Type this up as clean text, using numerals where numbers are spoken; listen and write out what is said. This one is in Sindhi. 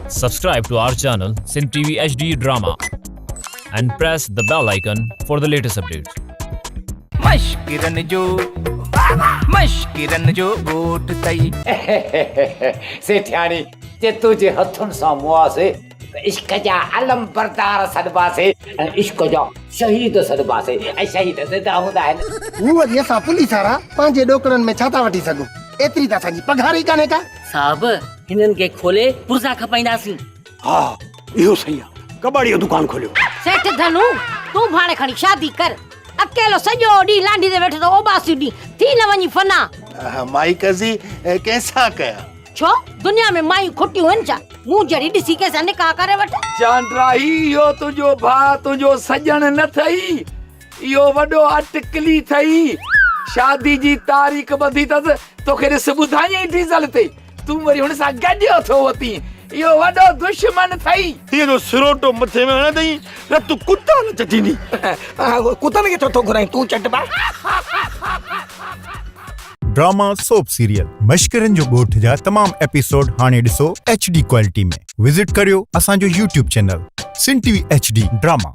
Subscribe to our channel Sindh TV HD Drama and press the bell icon for the latest updates. مشڪرن جو مشڪرن جو ڳوٺ ٿئي. سيٺياڻي، جي تنهنجي هٿن سان مئاسي ته عشق جا علم بردار سڏباسي ۽ عشق جا شهيد سڏباسي ۽ شهيد زنده هوندا آهن. هو وري اسان پوليس وارا پنهنجي ڏوڪڙن ۾ ڇا ٿا وٺي سگهون؟ ايتري ته اسان جي پگهار ئي ڪانهي ڪا. صاحب هنن کي کولي پرزا کپائينداسين. ها اهو صحيح آ ڪٻاڙي جو دڪان کوليو. سيٺ ڌنو تون به هاڻي کڻي شادي ڪر. اڪيلو سڄو ڏينهن لانڍي تي ويٺو ٿو اوٻاسيون ڏين. ٿي نه وڃي فنا. مائي قضي ڪنهن سان ڪيان؟ ڇو دنيا ۾ مايون کٽيون آهن ڇا؟ مون جهڙي ڏسي ڪنهن سان نڪاح ڪري وٺ. چانڊرا هي اهو تنهنجو ڀاء تنهنجو سڄڻ نه ٿئي. اهو وڏو اٽڪلي ٿئي. شادي جي تاريخ ٻڌي اٿس، توکي ڏس ٻڌايائين ڊيزل تي، تون وري هن سان گڏيو ٿو وتين. اهو وڏو دشمن ٿئي. هيء جو سروٽو مٿي ۾ هڻندئين، رت ڪتا نه چٽيندي. ڪتن کي ڇو ٿو گهرائين تون چٽبا. ڊراما سوپ سيريل مشڪرين جو ڳوٺ جا تمام ايپيسوڊ هاڻي ڏسو ايڇ ڊي ڪوالٽي ۾ وزٽ ڪريو اسان جو YouTube channel Sindh T V H D drama.